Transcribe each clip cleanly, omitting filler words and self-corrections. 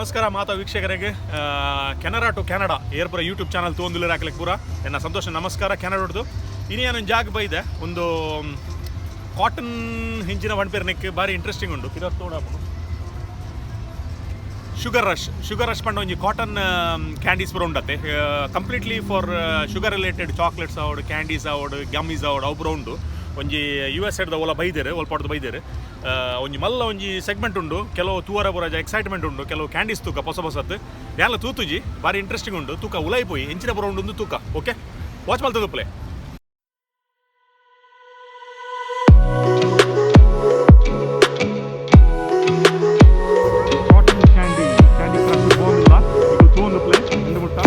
ನಮಸ್ಕಾರ ಮಾತಾ ವೀಕ್ಷಕರಿಗೆ. ಕೆನರಾ ಟು ಕೆನಡಾ ಏರ್ಪುರ ಯೂಟ್ಯೂಬ್ ಚಾನಲ್ ತೂವೊಂದುಲ್ಲೆರ್ ಅಕ್ಲೆಗ್ ಪೂರ ಎನ್ನ ಸಂತೋಷ ನಮಸ್ಕಾರ. ಕೆನಡಾಡ್ದು ಇನಿ ಯಾನ್ ಜಾಗ ಬೈದೆ. ಒಂದು ಕಾಟನ್ ಹಿಂಚಿನ ಪನ್ಪೆರ್ ನೆಕ್, ಬಾರಿ ಇಂಟ್ರೆಸ್ಟಿಂಗ್ ಉಂಡು. ಪಿರತ್ ತೋಡಾಪುಂಡು. ಶುಗರ್ ರಶ್, ಶುಗರ್ ರಶ್ ಪಂಡ ಒಂಜಿ ಕಾಟನ್ ಕ್ಯಾಂಡೀಸ್ ಪೂರ ಉಂಡತ್ತೆ. Completely for sugar related chocolates ಆವಡ್, ಕ್ಯಾಂಡೀಸ್ ಆವಡ್, ಗಮ್ಮೀಸ್ ಆವಡ್, ಅವು ಪೂರ ಉಂಡು. ಒಂಜಿ ಯು ಎಸ್ ಎಡ್ದ ಓಲ ಬೈದೆರ್, ಒಲ್ಪಡ್ದು ಬೈದೆರ್. ಒಂಜಿ ಮಲ್ಲ ಒಂಜಿ ಸೆಗ್ಮೆಂಟ್ ಉಂಡು. ಕೆಲವು ತೂವರ ಪೂರ ಎಕ್ಸೈಟ್ಮೆಂಟ್ ಉಂಡು. ಕೆಲವು ಕ್ಯಾಂಡೀಸ್ ತೂಕ, ಪೊಸ ಪೊಸತ್ ಯಾನ್ಲ ತೂತುಜಿ. ಬಾರಿ ಇಂಟ್ರೆಸ್ಟಿಂಗ್ ಉಂಡು. ತೂಕ, ಉಲಾಯಿ ಪೋಯಿ ಎಂಚಿನ ಪೂರ ಉಂಡು ತೂಕ. ಓಕೆ, ವಾಚ್ ಮಲ್ತದುಪ್ಪಲೆ. ಕಾಟನ್ ಕ್ಯಾಂಡಿ, ಕ್ಯಾಂಡಿ ಕ್ರಶ್ ಪೋಂದಿಲ್ಲ ಈಗ ತೂವೊಂದು ಪ್ಲೇ ಇಂದು ಮುಟ್ಟ.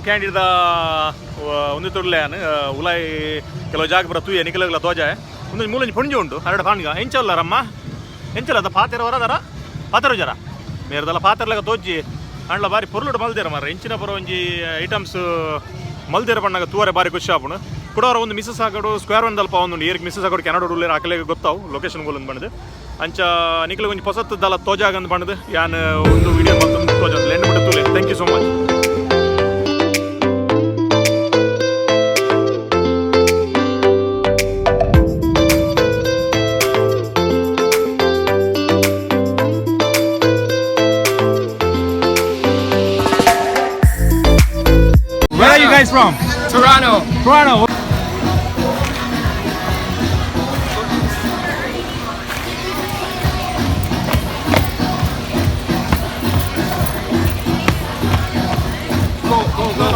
ಕ್ಯಾಂಡಿದ ಒಂದು ತುರ್ಲೆ ಉಲಾಯಿ ಕೆಲವು ಜಾಗ ಬರ ತೂಯ ನಿಕಲಗಲ ತೋಜಾಯ ಒಂದು ಮೂಲಂಜಿ ಪುಂಜಿ ಉಂಡು ಹರಡ ಪಾನ್ಗ ಎಂಚಲ್ಲ ರಮ್ಮ ಎಂಚಲ್ಲ ಅದ ಪಾತೆರ ವರದರ ಪಾತೆರ ಜರ ಮೇರ್ದಲ್ಲ ಪಾತೆರ್ಲಗ ತೋಜಿ ಅಂಡ್ಲ ಬಾರಿ ಪೊರ್ಲುಡು ಮಲ್ದೇರ ಮಾರ ಎಂಚಿನ ಪುರ ಒಂಜಿ ಐಟಮ್ಸ್ ಮಲ್ದೇರ ಪಣ್ಣಗ ತೂವರೆ ಬಾರಿ ಖುಷಿ ಆಪುಂಡು ಕುಡವರ ಒಂದು ಮಿಸಸ್ ಆಗೋಡು ಸ್ಕ್ವೇರ್ ಒನ್ ದಲ್ಪ ಒಂದು ಏರ್ಗೆ ಮಿಸಸ್ ಆಗೋಡು ಕೆನಡ ಉಳ್ಳೇರು ಆಕಲೆಗೆ ಗೊತ್ತಾವು ಲೊಕೇಶನ್ ಗೋಲ್ ಬಂದು ಅಂಚ ನಿಕಲ ಒಂಜಿ ಪೊಸತ್ತದಲ್ಲ ತೋಜಾಗಂದು ಬಂಡದು ಯಾನ್ ಒಂದು ವಿಡಿಯೋ ಮಲ್ತೊಂದು ತೋಜ ಲೆಂಡ್ ಬಿಟ್ಟು ತೂಲೆ. Thank you so much. Where are you guys from? Toronto. Toronto. Go, go, go.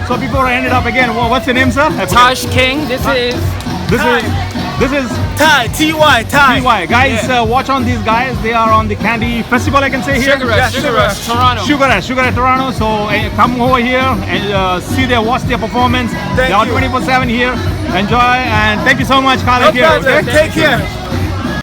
So before I end it up again, what's your name, sir? I forgot. Taj King. This is This is Ty, T-Y, Ty. TY. Guys, watch on these guys. They are on the candy festival, I can say here. Sugar Rush. Yeah, Sugar Rush. Toronto. Sugar Rush, Sugar Rush Toronto. So come over here and see their, watch their performance. Thank They are you. 24/7 here. Enjoy and thank you so much, Khaled No here. problem. Okay? Take care.